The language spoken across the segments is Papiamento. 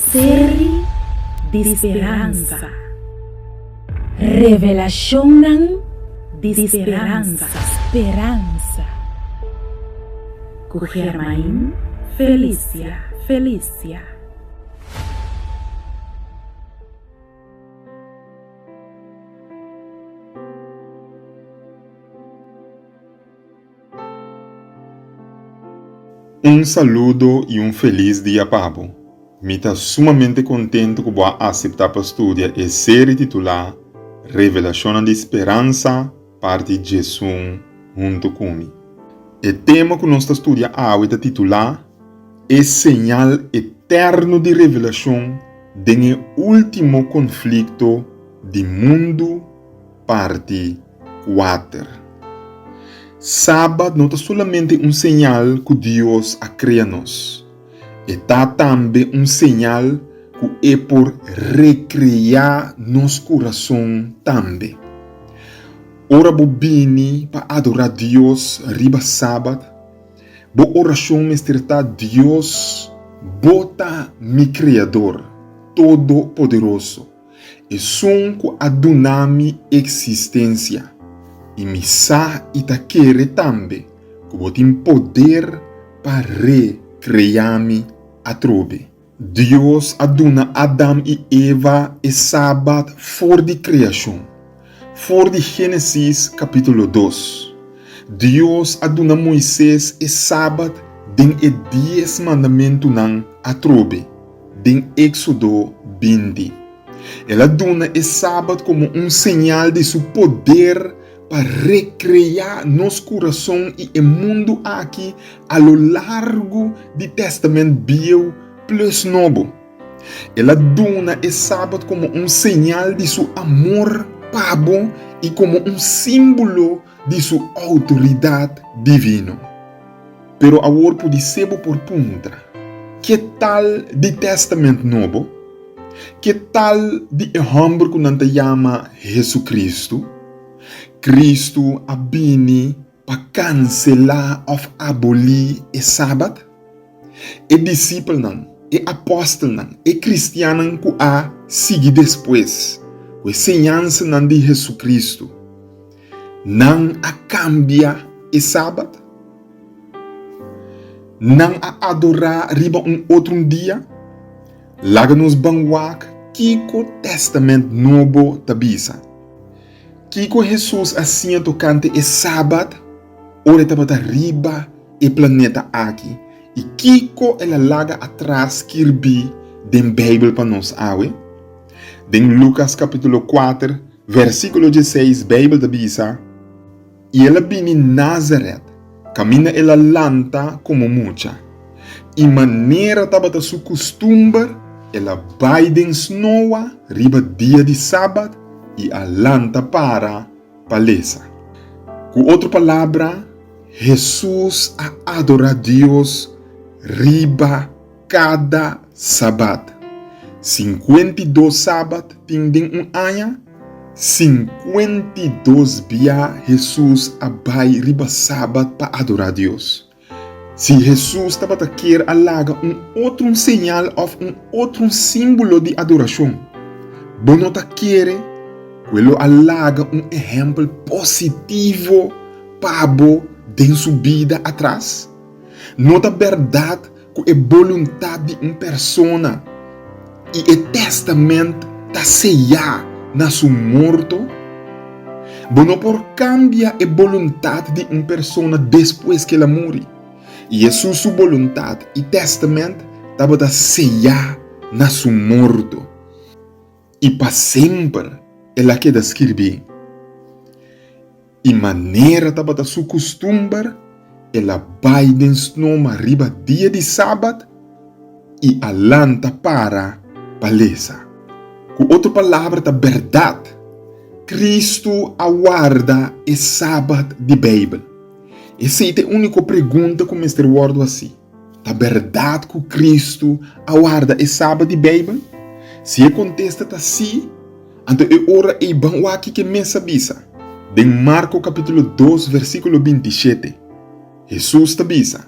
Seri di speransa. Revelashonnan di speransa. Speransa. Ku Germain Felicia Felicia. Un saludo y un feliz dia pa bo. Mi ta sumamente contento cu bo a acepta pa studia e serie titula Revelacionnan di Speransa parti djesun hunto cu mi. E tema cu nos ta studia awe ta titula E Señal Eterno di Revelacion den e Ultimo Conflicto di Mundu parti kuater. Sabat no ta solamente un señal ku Dios a krea nos, e ta tambe un señal ku e por rekreá nos kurason tambe. Ora bo bini pa adorá Dios riba Sabat, bo orashon mester ta, Dios, bo ta mi Kreador Todopoderoso. Esun ku a duna mi eksistensia, i mi sa i ta kere tambe ku bo tin poder pa re-krea mi atrobe. Dios a duna Adam i Eva e Sabat for di kreashon, for di Génesis kapítulo dos. Dios a duna Moises e Sabat den e Dies Mandamentunan atrobe. Den Éksodo 20, el a duna e Sabat komo un señal di su poder pa rekreá nos kurason i e mundu aki a lo largu di Tèstamènt Bieu plus Nobo. El a duna e Sabat komo un señal di su amor pa bo i komo un símbolo di su outoridat divino. Pero awor podisé bo por puntra, Ke tal di Tèstamènt Nobo? Ke tal di e hòmber ku nan ta yama Hesukristu? Kristu a bini pa kanselá òf abolí e Sabat? E disipelnan, e apòstelnan, e kristiannan ku a sigui despues ku e siñansanan di Hesukristu, Nan a kambia e Sabat? Nan a adorá riba un otro un dia? Laga nos ban wak kiko Tèstamènt Nobo ta bisa. Kiko Hesus a siña tokante e Sabat ora e tabata riba e planeta aki, i kiko el a laga atras skirbí den Beibel pa nos awe? Den Lukas kapítulo kuater, Versíkulo dieseis Beibel ta bisa, I el a bini Nazaret, kaminda el a lanta komo mucha. I manera tabata su kustumber, el a bai den snoa riba dia di sabat i a lanta para pa lesa. Ku otro palabra, Hesus a adorá Dios riba Kada sabat. 52 sabat tin den un aña? 52 bia Hesus a bai riba sabat pa adorá Dios. Si Hesus tabata kier a laga un otro señal òf un otro símbolo di adorashon, bo no ta kere ku e lo a laga un ehèmpel positivo pa bo den su bida atras? No ta bèrdat ku e boluntat di un persona i e tèstamènt ta seyá na su morto? Bo no por kambia e boluntat di un persona despues ku el a muri. I Hesus su boluntat i tèstamènt tabata seyá na su morto. I pa semper el a keda skirbí. I manera tabata su kustumber, el a bai den snoma riba dia di sabat i a lanta para pa lesa. Ku otro palabra ta bèrdat, Kristu a warda e sabat di Beibel. Esei ta e úniko pregunta ku mester wòrdu hasí. Ta bèrdat ku Kristu a warda e sabat di Beibel? Si e kontesta ta sí, Anto e ora ei ban wak kiko e mes a bisa. Den Marko kapítulo dos versíkulo 27, Hesus ta bisa,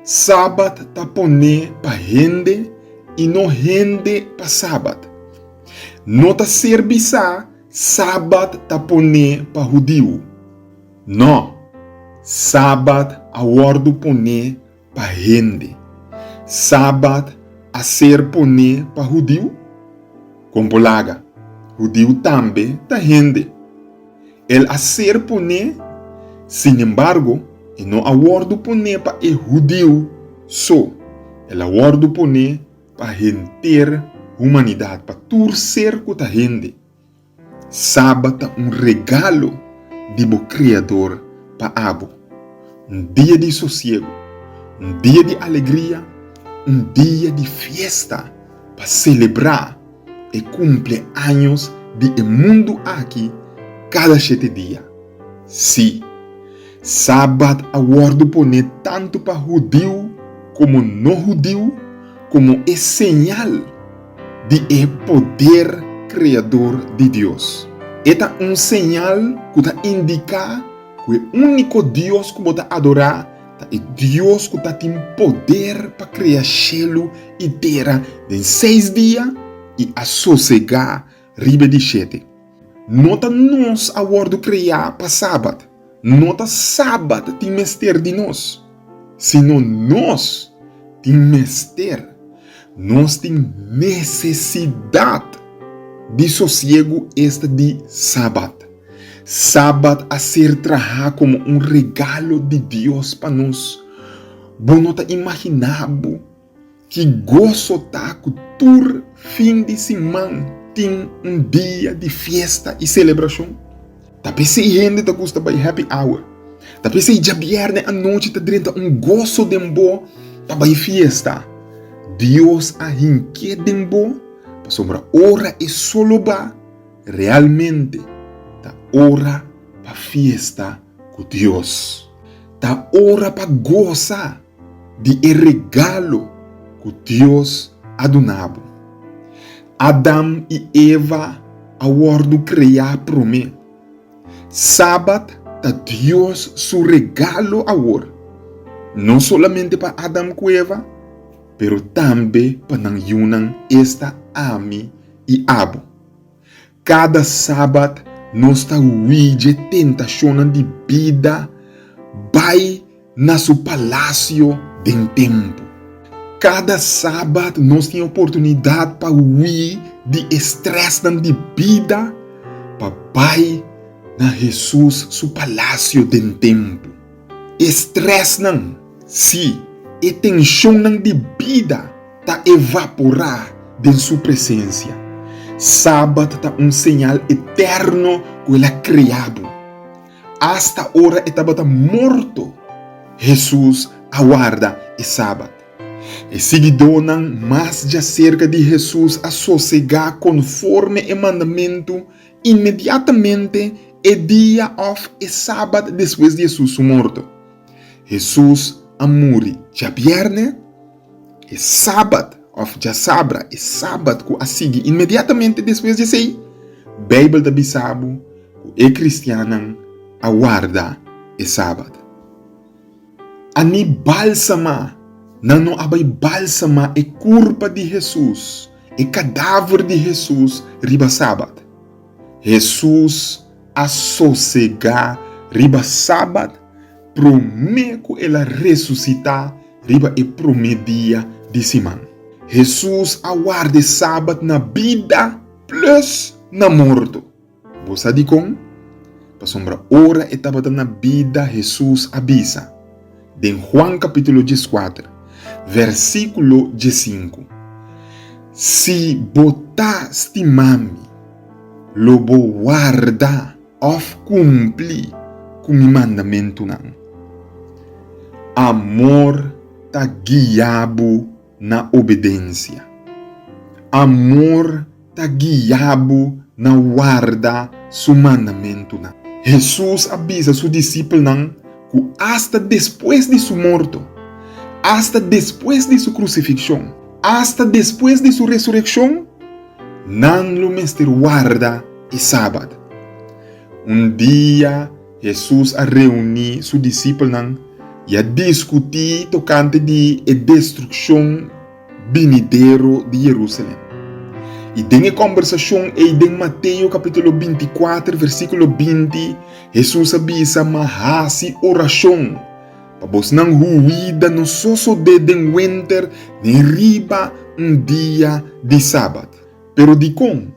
Sabat ta poné pa hende. i no hende pa Sabat. No ta ser bisá Sabat ta poné pa hudiu. No, Sabat a wòrdu poné pa hende. Sabat a ser poné pa hudiu? Kon por laga? Hudiu tambe ta hende. El a ser poné, sinembargo, e no a wòrdu poné pa e hudiu so, el a wòrdu poné pa henter humanidat, pa tur ser ku ta hende. Sabat ta un regalo di bo Kreador pa abo. Un dia di sosiegu, un dia di alegria, un dia di fiesta pa selebrá e kumpleaños di e mundu aki kada shete dia. Sí, Sabat a wòrdu poné tantu pa hudiu komo no hudiu komo e señal di e poder kreador di Dios. E ta un señal ku ta indiká ku e úniko Dios ku bo ta adorá ta e Dios ku ta tin poder pa krea shelu i tera den seis dia i a sosegá riba e di shete. No ta nos a wòrdu kreá pa Sabat, no ta Sabat tin mester di nos, sino nos tin mester, nos tin nesesidat di sosiegu, esta di Sabat. Sabat a ser trahá komo un regalo di Dios pa nos. Bo no ta imaginá bo Ki goso ta ku tur fin di siman tin un dia di fiesta i selebrashon! Ta p'esei hende ta gusta bai happy hour. Ta p'esei djabièrnè anochi ta drenta un goso den bo pa bai fiesta. Dios a hink'é den bo pasobra ora e solo ba, realmente ta ora pa fiesta ku Dios. Ta ora pa gosa. di e regalo ku Dios a duna bo. Adam i Eva a wòrdu kreá promé. Sabat ta Dios su regalo awor, no solamente pa Adam ku Eva, pero tambe pa nan yunan, esta ami i abo. Kada sabat nos ta hui dje tentashonnan di bida bai na su palasio den tempu. Kada sabat nos tin oportunidat pa hui di e strèsnan di bida pa bai na Hesus su palasio den tempu. E strèsnan, sí, e tenshonnan di bida ta evaporá den su presensia. Sabat ta un señal eterno ku el a krea bo. Asta ora e tabata morto, Hesus a warda e Sabat. E siguidónan mas djaserka di Hesus a sosegá konforme e mandamentu inmediatamente e dia òf e Sabat despues di Hesus su morto. Hesus a muri djabièrnè. E Sabat, òf djasabra, e Sabat ku a sigui inmediatamente despues di esei, Beibel ta bisa bo ku e kristiannan a warda e Sabat. A ni bálsama, nan no a bai bálsama e kurpa di Hesus, e kadaver di Hesus riba Sabat. Hesus a sosegá riba Sabat promé ku el a resusitá riba e promé dia di siman. Hesus a warda e Sabat na bida plus na morto. Bo sa dikon? Pasobra ora e tabata na bida Hesus a bisa, den Juan kapítulo dieskuater, versíkulo diesinku, Si bo ta stima mi, lo bo warda òf kumpli ku mi mandamentunan. Amor ta guia bo na obedensia. Amor ta guia bo na warda su mandamentunan. Hesus a bisa su disipelnan ku asta despues di su morto, asta despues di su krusifikshon, asta despues di su resurekshon, nan lo mester warda e Sabat. Un dia Hesus a reuní su disipelnan i a diskutí tokante di e destrukshon. binidero di Jerusalem. I den e kòmbersashon ei den Mateo kapítulo 24 versíkulo 20, Hesus a bisa, Ma hasi orashon pa bosnan huida no sosodé den wenter ni riba un dia di sabat. Pero dikon?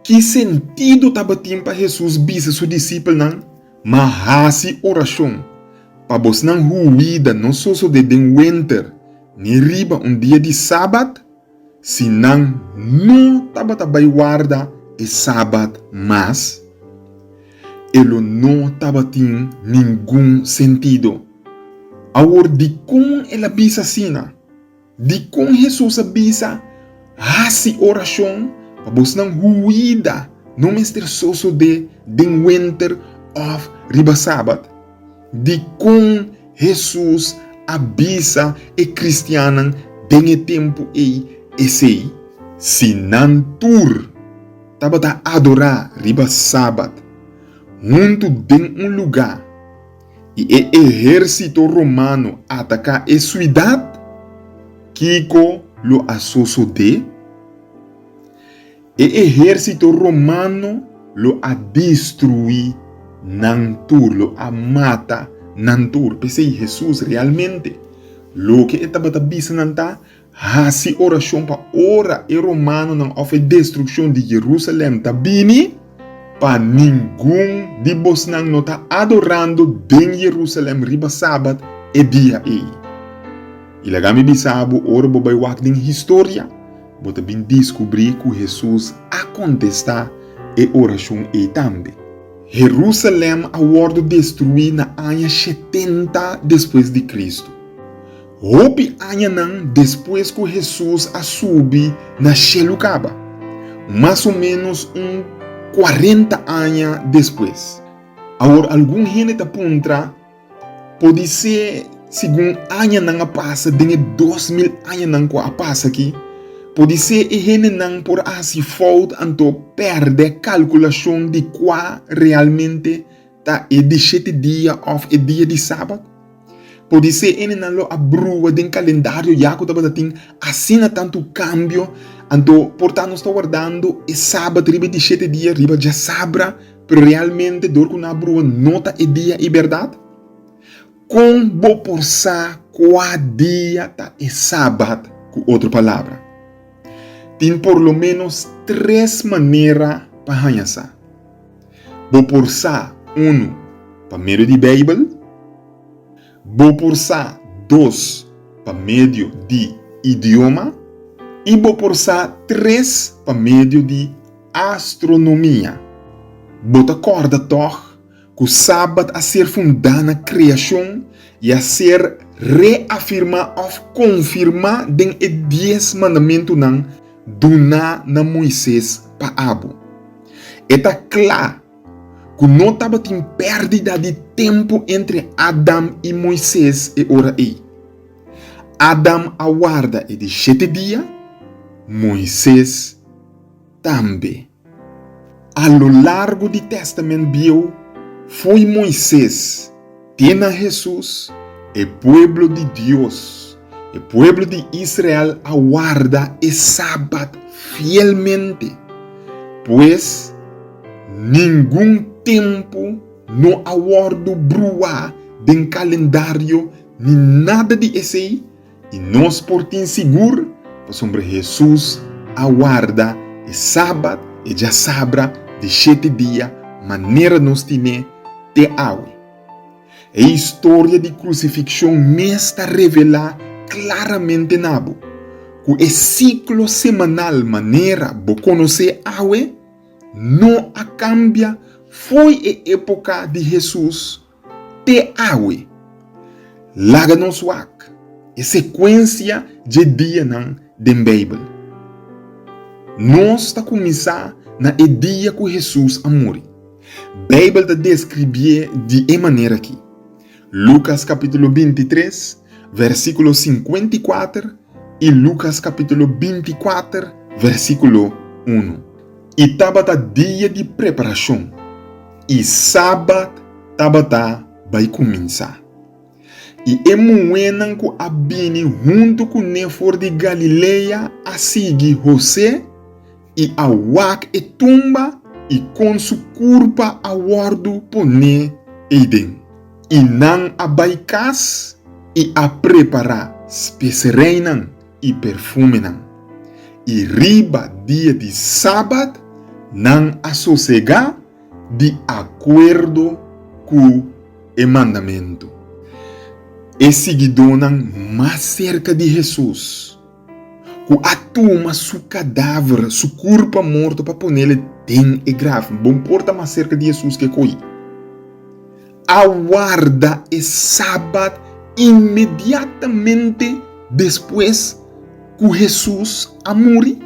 Ki sentido tabatin pa Hesus bisa su disipelnan, Ma hasi orashon, pa bosnan huida no sosodé den wenter ni riba un dia di sabat? Si nan no tabata bai warda e sabat mas, e lo no tabatin ningun sentido. Awor dikon el a bisa asina? Dikon Hesus a bisa, Hasi orashon pa bosnan huida no mester sosodé den wenter òf riba sabat? Dikon Hesus a bisa e kristiannan den e tempu ei esei? Si nan tur tabata adorá riba sabat huntu den un lugá, i e ehérsito romano ataká e suidat, kiko lo a sosodé? E ehérsito romano lo a destruí nan tur, lo a mata nan tur. P'esei Hesus realmente loke e tabata bisa nan ta, Hasi orashon pa ora e romanonan òf e destrukshon di Jerusalèm ta bini, pa ningun di bosnan no ta adorando den Jerusalèm riba sabat e dia ei. I laga mi bisa bo, ora bo bai wak den historia, bo ta bin diskubrí ku Hesus a kontestá e orashon ei tambe. Jerusalèm a wòrdu destruí na aña shetenta despues di Kristu. Hopi añanan despues ku Hesus a subi na shelu kaba, mas o ménos un kuarenta aña despues. Awor algun hende ta puntra, Podisé segun añanan a pasa den e 2000 añanan ku a pasa aki, podisé e hendenan por a hasi fout anto pèrdè kalkulashon di kua realmente ta e di shete dia òf e dia di sabat? Podisé enenan lo a brua den kalendario ya ku tabata tin asina tantu kambio, anto por ta nos ta wardando e sabat riba e di shete dia, riba djasabra, pero realmente dor ku nan a brua no ta e dia ei bèrdat? Kon bo por sa kua dia ta e sabat? Ku otro palabra, tin por lo ménos tres manera pa haña sa. Bo por sa, unu, pa medio di Beibel. Bo por sa, dos, pa medio di idioma. I bo por sa, tres, pa medio di astronomia. Bo ta kòrda tòg ku Sabat a ser fundá na kreashon i a ser reafirmá òf konfirmá den e Dies Mandamentunan duná na Moises pa abo. E ta kla ku no tabatin pèrdida di tempu entre Adam i Moises e ora ei. Adam a warda e di shete dia, Moises tambe. A lo largu di Tèstamènt Bieu, fo'i Moises te na Hesus, e pueblo di Dios, e pueblo di Israel a warda e Sabat fielmente. Pues, ningun tempu no a wòrdu bruá den kalendario ni nada di esei, I nos por tin sigur pasobra Hesus a warda e Sabat, e djasabra di shete dia, manera nos tin'é te awe. E historia di krusifikshon mes ta revelá klaramente na bo ku e siklo semanal manera bo konosé awe no a kambia fo'i e époka di Hesus Te awe, laga nos wak e sekuensia dje dianan den Beibel. Nos ta kuminsá na e dia ku Hesus a muri. Beibel ta deskribié di e manera akí, Lukas kapítulo 23, versíkulo 54 i Lukas kapítulo 24, versíkulo 1. I tabata dia di preparashon. I Sabat tabata bai kuminsá. I e muhénan ku a bini huntu kuné for di Galilea a sigui Hosé i a wak e tumba i kon su kurpa a wòrdu poné eiden. I nan a bai kas i a prepará spesereinan i perfumenan. I riba dia di sabat nan a sosegá di akuerdo ku e mandamentu. E siguidónan mas serka di Hesus, ku a tuma su kadaver, su kurpa morto pa ponele den e graf, bon por ta mas serka di Hesus ke ko'i, a warda e sabat inmediatamente despues ku Hesus a muri?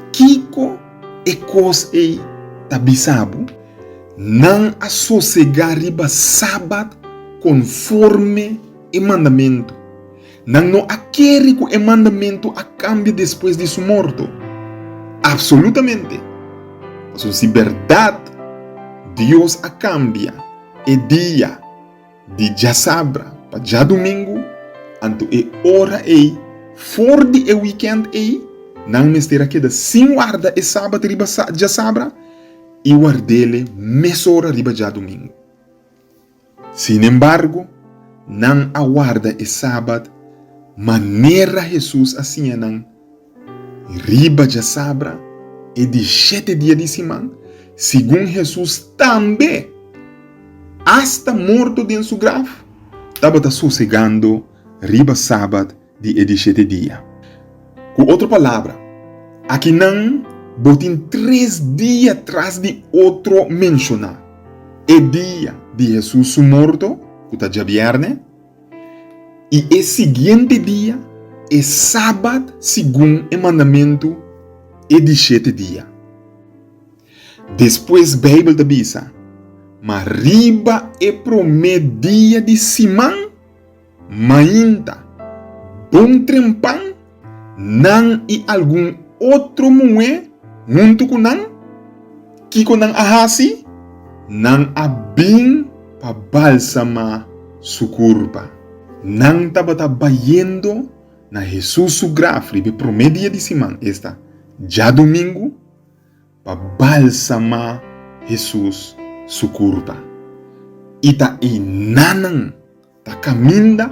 Kiko e kos ei ta bisa bo? Nan a sosegá riba sabat konforme e mandamentu. Nan no a kere ku e mandamentu a kambia despues di su morto. Apsolutamente! Pasobra si bèrdat Dios a kambia e dia di djasabra pa djadumingu, anto e ora ei for di e wikènt ei nan mester a keda sin warda e sabat riba djasabra i ward'ele mesora riba djadumingu. Sinembargo, nan a warda e sabat manera Hesus a siña nan riba djasabra, e di shete dia di siman, segun Hesus tambe, asta morto den su graf, tabata sosegando riba sabat di e di shete dia. Ku otro palabra, akinan bo tin tres dia tras di otro menshoná, e dia di Hesus su morto, ku ta djabièrnè, i e siguiente dia, e sabat segun e mandamentu, e di shete dia. Despues Beibel ta bisa, Ma riba e promé dia di siman, Mainta, bon trempan, nan i algun otro muhé huntu ku nan. Kiko nan a hasi? Nan a bin pa balsamá su kurpa. Nan tabata bayendo na Hesus su graf riba e promé dia di siman, esta, djadumingu, pa balsamá Hesus su kurpa. I ta einanan Ta kaminda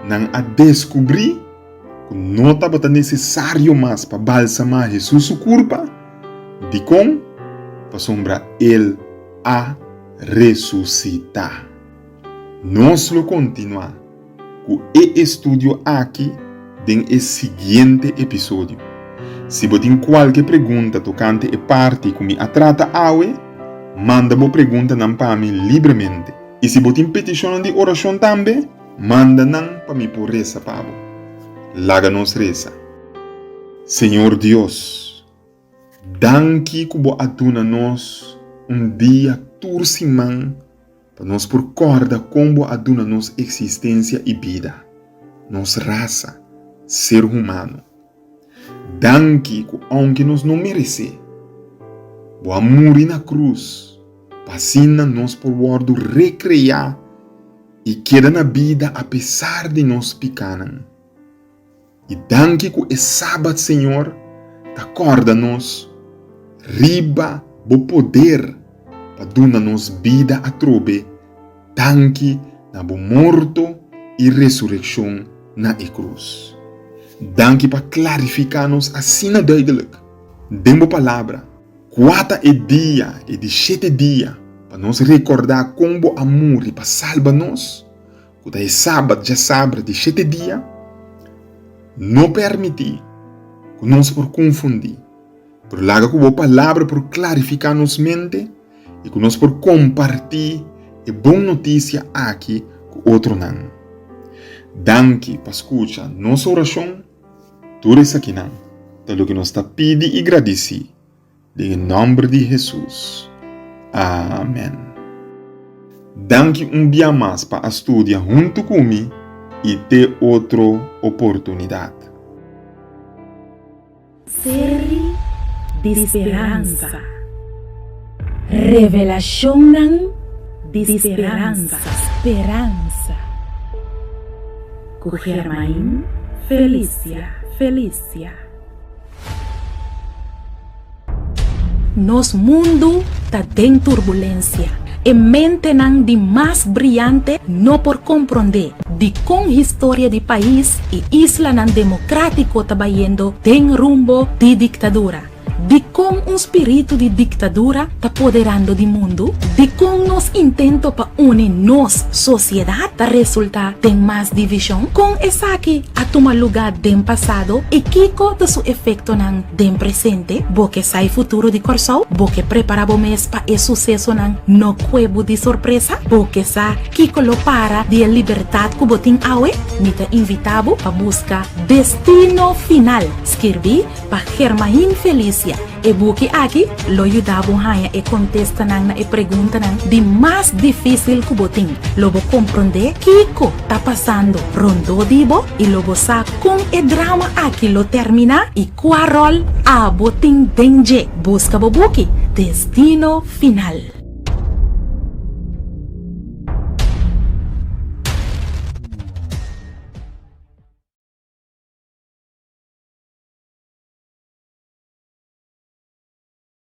nan a deskubrí ku no tabata nesesario mas pa balsamá Hesus su kurpa. Dikon? Pasobra el a resusitá. Nos lo kontinuá ku e estudio aki den e siguiente episodio. Si bo tin kualke pregunta tokante e parti ku mi a trata awe, manda bo preguntanan pa mi libremente. I si bo tin petishonnan di orashon tambe, manda nan pa mi por resa pa bo. Laga nos resa. Señor Dios, danki ku bo a duna nos un dia tur siman pa nos por kòrda kon bo a duna nos eksistensia i bida, nos rasa, ser humano. Danki ku ounke nos no meresé, bo a muri na krus pa asina nos por wòrdu rekreá i keda na bida apesar di nos pikánan. I danki ku e Sabat, Señor, ta kòrda nos riba bo poder pa duna nos bida atrobe Danki na bo morto i resurekshon na e krus. Danki pa klarifiká nos asina duidelik den bo Palabra kua ta e dia, e di shete dia, pa nos rekordá kon bo a muri pa salba nos, ku ta e sabat djasabra di shete dia. No permití ku nos por konfundí, pero laga ku bo Palabra por klarifiká nos mente. i ku nos por kompartí e bon notisia aki ku otronan. Danki pa skucha nos orashon. Tur esakinan ta loke nos ta pidi i gradisí den e nòmber di Hesus. Amèn. Danki un bia mas pa a studia huntu ku mi i te otro oportunidat. Seri di speransa. Revelashonnan di speransa. Speransa. Ku Germain Felicia Felicia. Nos mundu ta den turbulensia. E mentenan di mas briante no por komprondé dikon historia di pais i islanan demokratiko ta bayendo den rumbo di diktadura. Dikon un spiritu di diktadura ta poderando di mundu? Dikon nos intento pa uni nos sosiedat ta resultá den mas divishon? Kon esaki a tuma lugá den pasado i kiko ta su efektonan den presente? Bo ke sa e futuro di Kòrsou? Bo ke prepará bo mes pa e susesonan no kue bo di sorpresa? Bo ke sa kiko lo para di e libertat ku bo tin awe? Mi ta invitá bo pa buska Destino Final, skirbí Pa Germain Felicia, e buki aki lo yuda bo haña e kontestanan na e preguntanan di mas difísil ku bo tin. Lo bo komprondé kiko ta pasando rondó di bo i lo bo sa kon e drama aki lo terminá i kua ròl abo tin den dje. Buska bo buki, Destino Final.